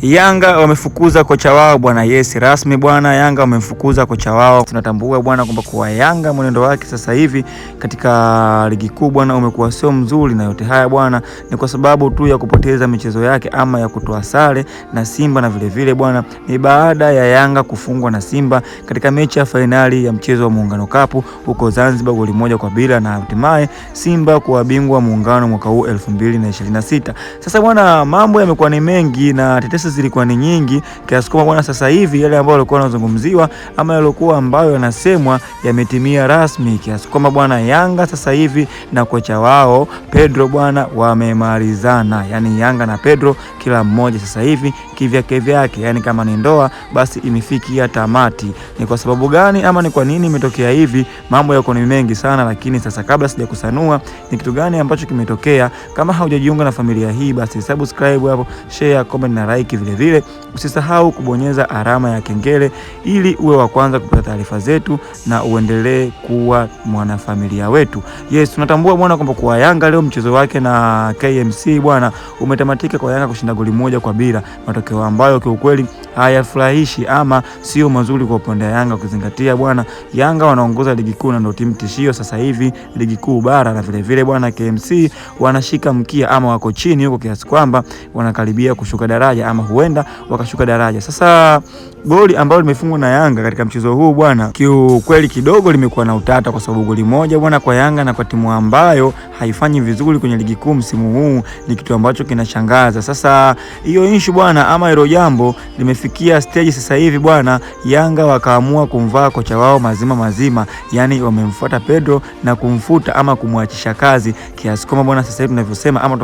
Yanga wamefukuza kocha wao bwana. Yes, rasmi bwana, Yanga wamemfukuza kocha wao. Tunatambua bwana kwamba kwa Yanga mwenendo wake sasa hivi katika ligi kuu bwana umekuwa sio mzuri, na yote haya bwana ni kwa sababu tu ya kupoteza michezo yake ama ya kutoa sare na Simba, na vile vile bwana ni baada ya Yanga kufungwa na Simba katika mechi ya fainali ya mchezo wa Muungano Cup huko Zanzibar goli 1-0, na hatimaye Simba kuwa bingwa Muungano mwaka huu 2026. Sasa bwana, mambo yamekuwa ni mengi na tetesi zilikuwa ni nyingi kiasi kwamba bwana sasa hivi yale ambayo yalikuwa yanazungumziwa ama yalikuwa ambayo yanasemwa yametimia rasmi, kiasi kwamba bwana Yanga sasa hivi na kocha wao Pedro bwana wamemalizana. Yani Yanga na Pedro kila mmoja sasa hivi kivyake vyake, yani kama ni ndoa basi imefikia tamati. Ni kwa sababu gani ama ni kwa nini imetokea hivi? Mambo yako ni mengi sana, lakini sasa kabla sijakusanua ni kitu gani ambacho kimetokea, kama haujajiunga na familia hii basi subscribe hapo, share, comment na like. Vile vile usisahau kubonyeza alama ya kengele ili uwe wa kwanza kupata taarifa zetu na uendelee kuwa mwanafamilia wetu. Yes, tunatambua bwana kwamba kwa Yanga leo mchezo wake na KMC bwana umetamatika kwa Yanga kushinda goli 1-0, matokeo ambayo kiukweli hayafurahishi ama sio mazuri kwa upande wa Yanga, ukizingatia bwana Yanga wanaongoza ligi kuu na ndio timu tishio sasa hivi ligi kuu bara, na vile vile bwana KMC wanashika mkia ama wako chini huko kiasi kwamba wanakaribia kushuka daraja ama huenda wakashuka daraja. Sasa goli ambalo limefungwa na Yanga katika mchezo huu bwana kiukweli kidogo limekuwa na utata, kwa sababu goli 1 bwana kwa Yanga na kwa timu ambayo haifanyi vizuri kwenye ligi kuu msimu huu ni kitu ambacho kinashangaza. Sasa hiyo issue bwana ama hilo jambo limefikia stage sasa hivi bwana, Yanga wakaamua kumvaa kocha wao mazima mazima, yani wamemfuata Pedro na kumfuta ama kumwachisha kazi, kiasi kwamba bwana sasa hivi tunavyosema ama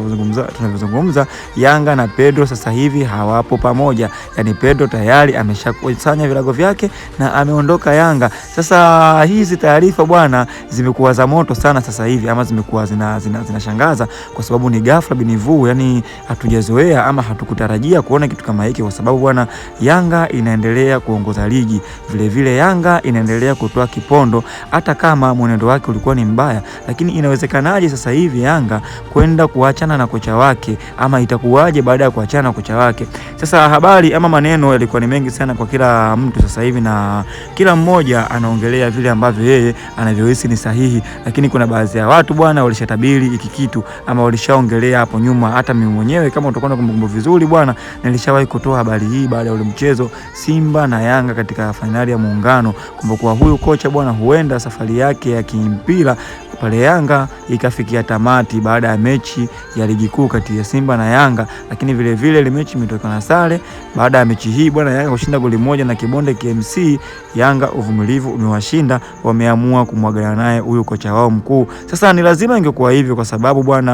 tunavyozungumza Yanga na Pedro sasa hivi hawapo pamoja. Yani Pedro tayari ameshakusanya virago vyake na ameondoka Yanga. Sasa hizi taarifa bwana zimekuwa za moto sana sasa hivi ama zimekuwa zinashangaza kwa sababu ni ghafla binivu, yani hatujazoea ama hatukutarajia kuona kitu kama hiki, kwa sababu bwana Yanga inaendelea kuongoza ligi, vile vile Yanga inaendelea kutoa kipondo hata kama mwenendo wake ulikuwa ni mbaya, lakini inawezekanaje sasa hivi Yanga kwenda kuachana na kocha wake ama itakuwaje baada ya kuachana na kocha wake? Sasa habari ama maneno yalikuwa ni mengi sana kwa kila mtu sasa hivi, na kila mmoja anaongelea vile ambavyo yeye anavyohisi ni sahihi, lakini kuna baadhi ya watu bwana walishatabiri hiki kitu ama walishaongelea hapo nyuma. Hata mimi mwenyewe kama utakuwa na kumbukumbu vizuri bwana, nilishawahi kutoa habari hii baada ya ule mchezo Simba na Yanga katika fainali ya Muungano, kwamba kwa huyu kocha bwana huenda safari yake ya kimpira pale Yanga ikafikia tamati baada ya mechi ya ligi kuu kati ya Simba na Yanga, lakini vile vile ile mechi imetoka na sare. Baada ya mechi hii bwana Yanga kushinda goli 1 na kibonde KMC, Yanga uvumilivu umewashinda, wameamua kumwagana naye huyu kocha wao mkuu. Sasa ni lazima ingekuwa hivyo kwa sababu bwana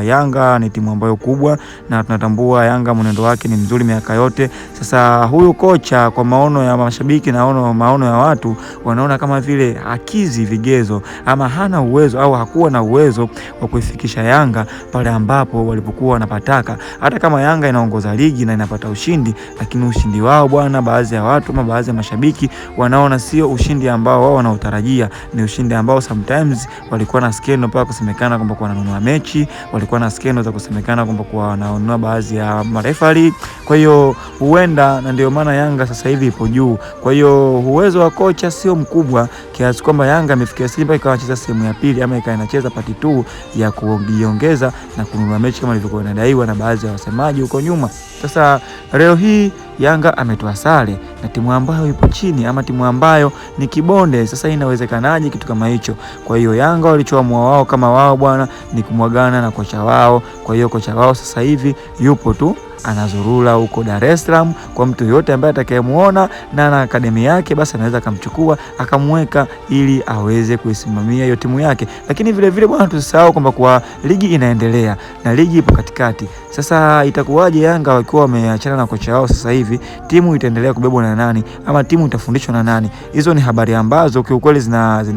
Yanga ni timu ambayo kubwa na tunatambua Yanga mwenendo wake ni mzuri miaka yote. Sasa huyu kocha kwa maono ya mashabiki na maono ya watu wanaona kama vile hakizi vigezo ama hana uwezo au hakuwa na uwezo wa kuifikisha Yanga pale ambapo walipokuwa wanapataka. Hata kama Yanga inaongoza ligi na inapata ushindi, lakini ushindi wao bwana, baadhi ya watu ama baadhi ya mashabiki wanaona sio ushindi ambao wao wanautarajia. Ni ushindi ambao sometimes walikuwa na skendo mpaka kusemekana kwamba kwa wananunua mechi, walikuwa na skendo za kusemekana kwamba kwa wananunua baadhi ya marefali. Kwa hiyo huenda, na ndio maana Yanga sasa hivi ipo juu. Kwa hiyo uwezo wa kocha sio mkubwa kiasi kwamba Yanga amefikia Simba ikawa inacheza sehemu ya pili ama ikawa inacheza part 2 ya kujiongeza na kununua mechi kama ilivyokuwa inadaiwa na baadhi ya wasemaji huko nyuma. Sasa leo hii Yanga ametoa sare na timu ambayo ipo chini ama timu ambayo ni kibonde. Sasa inawezekanaje kitu kama hicho? Kwa hiyo Yanga walichoamua wao kama wao bwana ni kumwagana na kocha wao. Kwa hiyo kocha wao sasa hivi yupo tu anazurura huko Dar es Salaam. Kwa mtu yote ambaye atakayemuona na ana akademi yake, basi anaweza akamchukua akamweka ili aweze kuisimamia hiyo timu yake. Lakini vile vile bwana, tusisahau kwamba kwa ligi inaendelea na ligi ipo katikati. Sasa itakuwaje Yanga wakiwa wameachana na kocha wao sasa hivi? Timu itaendelea kubebwa na nani ama timu itafundishwa na nani? Hizo ni habari ambazo kiukweli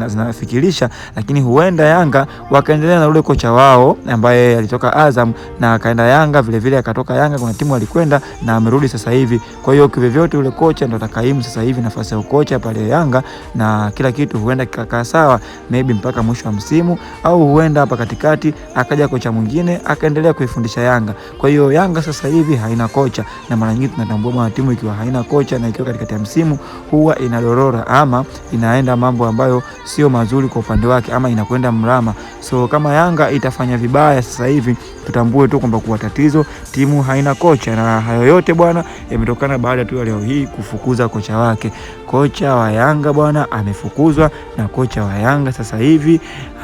zinafikirisha, lakini huenda Yanga wakaendelea na ule kocha wao ambaye alitoka Azam na akaenda Yanga, vile vile akatoka Yanga kuna timu alikwenda na amerudi sasa hivi. Kwa hiyo kivyovyote yule kocha ndo atakaimu sasa hivi nafasi ya ukocha pale Yanga, na kila kitu huenda kikakaa sawa maybe mpaka mwisho wa msimu, au huenda hapa katikati akaja kocha mwingine akaendelea kuifundisha Yanga. Kwa hiyo Yanga sasa hivi haina kocha, na mara nyingi tunatambua bwana, timu ikiwa haina kocha na ikiwa katikati ya msimu huwa inadorora ama inaenda mambo ambayo sio mazuri kwa upande wake, ama inakwenda mrama. So kama Yanga itafanya vibaya sasa hivi, tutambue tu kwamba kuwa tatizo timu haina kocha, na hayo yote bwana yametokana baada tu ya leo hii kufukuza kocha wake. Kocha wa Yanga bwana amefukuzwa, na kocha wa Yanga sasa hivi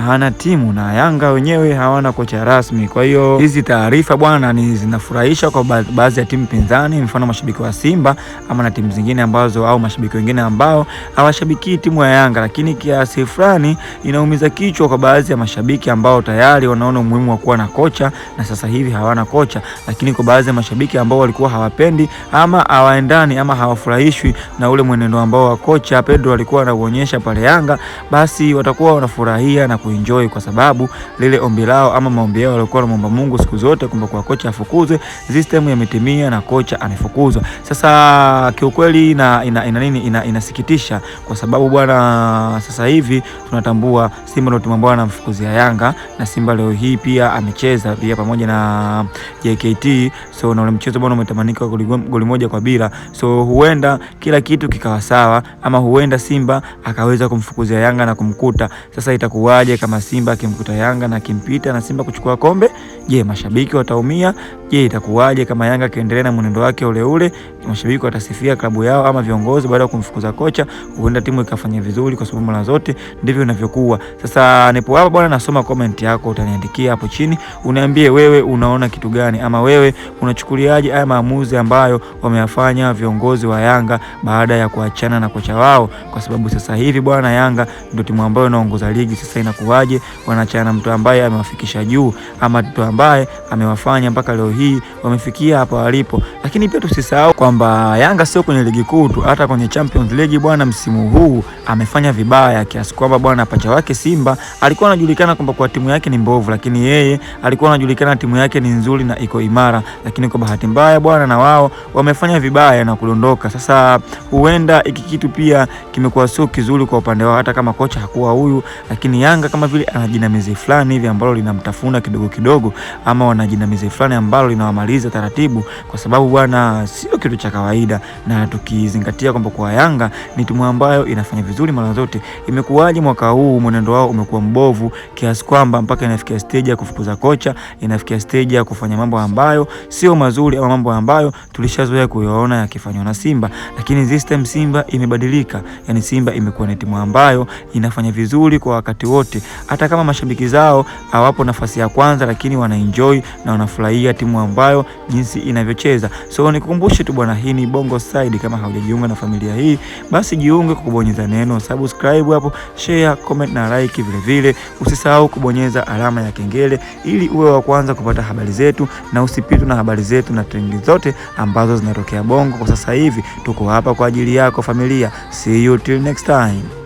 hana timu na Yanga wenyewe hawana kocha rasmi. Kwa hiyo hizi taarifa bwana ni zinafurahisha kwa baadhi ya timu pinzani, mfano mashabiki wa Simba ama na timu zingine ambazo au mashabiki wengine ambao hawashabiki timu ya Yanga, lakini kiasi fulani inaumiza kichwa kwa baadhi ya mashabiki ambao tayari wanaona umuhimu wa kuwa na kocha na sasa hivi hawana kocha. Lakini kwa baadhi ya mashabiki ambao walikuwa hawapendi ama hawaendani ama hawafurahishwi na ule mwenendo ambao wa kocha Pedro alikuwa anauonyesha pale Yanga, basi watakuwa wanafurahia na kuenjoy, kwa sababu lile ombi lao ama maombi yao walikuwa wanamuomba Mungu siku zote kwamba kwa kocha afukuzwe, system yametimia na kocha amefukuzwa. Sasa kiukweli inasikitisha kwa sababu bwana, sasa hivi tunatambua Simba ndio timu ambayo anamfukuzia Yanga, na Simba leo hii pia amecheza pia pamoja na JKT, so na ule mchezo bwana umetamanika goli 1-0. So huenda kila kitu kikawa sawa, ama huenda Simba akaweza kumfukuzia Yanga na kumkuta. Sasa itakuwaje kama Simba akimkuta Yanga na kimpita na Simba kuchukua kombe? Je, mashabiki wataumia? Je, itakuwaje kama Yanga akiendelea na mwenendo wake ule ule? Mashabiki watasifia klabu yao ama viongozi baada ya kumfukuza kocha? Huenda timu ikafanya vizuri, kwa sababu mara zote ndivyo inavyokuwa. Sasa nipo hapa bwana, nasoma comment yako, utaniandikia hapo chini, uniambie wewe unaona kitu gani, ama wewe unachukuliaje haya maamuzi ambayo wameyafanya viongozi wa Yanga baada ya kuachana na kocha wao, kwa sababu sasa hivi bwana, Yanga ndio timu ambayo inaongoza ligi. Sasa inakuwaje wanaachana na mtu ambaye amewafikisha juu, ama mtu ambaye amewafanya mpaka leo hii wamefikia hapa walipo? Lakini pia tusisahau kwamba Yanga sio kwenye ligi kuu tu, hata kwenye Champions League bwana, msimu huu amefanya vibaya kiasi kwamba bwana, pacha wake Simba alikuwa anajulikana kwamba kwa timu yake ni mbovu, lakini yeye alikuwa anajulikana timu yake ni nzuri na iko imara, lakini kwa bahati mbaya bwana, na wao wamefanya vibaya na kudondoka. Sasa huenda iki kitu pia kimekuwa sio kizuri kwa upande wao, hata kama kocha hakuwa huyu, lakini Yanga kama vile ana jinamizi fulani hivi ambalo linamtafuna kidogo kidogo, ama wana jinamizi fulani ambalo linawamaliza taratibu, kwa sababu bwana sio kitu cha kawaida, na tukizingatia kwamba kwa Yanga ni timu ambayo inafanya vizuri mara zote, imekuwaje mwaka huu mwenendo wao umekuwa mbovu kiasi kwamba mpaka inafikia stage ya kufukuza kocha, inafikia stage ya kufanya mambo ambayo sio mazuri, ama mambo ambayo tulishazoea kuyaona yakifanywa na Simba. Lakini this time Simba imebadilika, yani Simba imekuwa ni timu ambayo inafanya vizuri kwa wakati wote, hata kama mashabiki zao hawapo nafasi ya kwanza, lakini wanaenjoy na wanafurahia timu ambayo jinsi inavyocheza. So nikukumbushe tu bwana, hii ni Bongo Side. Kama haujajiunga na familia hii, basi jiunge kwa kubonyeza neno subscribe hapo, share, comment na like. Vile vile usisahau kubonyeza alama ya kengele ili uwe wa kwanza kupata habari zetu na usipitwe na habari zetu na trendi zote ambazo zinatokea Bongo kwa sasa hivi. Tuko hapa kwa ajili yako familia. See you till next time.